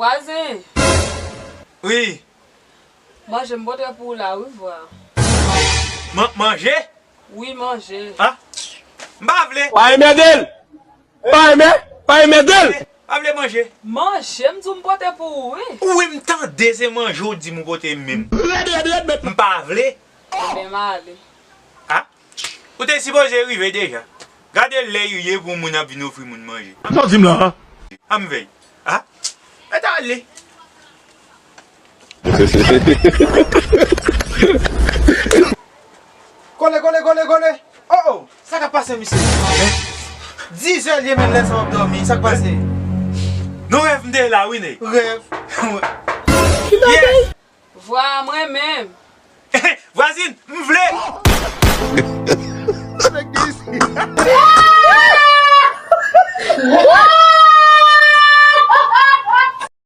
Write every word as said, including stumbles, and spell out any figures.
Vwazen, Wi. Manje m pote pou ou la, wi, vwa. Man- manje? Wi, manje. Ha? M pa vle. Pa enmède l! Pa enmè, pa enmède l! Pa vle manje. Manje, m di w m pote pou ou, wi. Wi, m tande se manje ou di m ou pote menm. M pa vle. Ebyen, m ale. Ha? Ou te sipoze rive deja. Gade lè y ye pou moun ap vin ofri moun manje. Sa w di m la, a? Ann vèy. Ha? Mèt ale. Kole, kole, kole, kole. Oh, oh, sa k ap pase, misye? Dizè l ye, men lè sa w ap dòmi, sa k pase? Nou rèv m te la, wi, nèg. Rèv. Yeah. Vwa, mwen menm. Vwazin, m vle.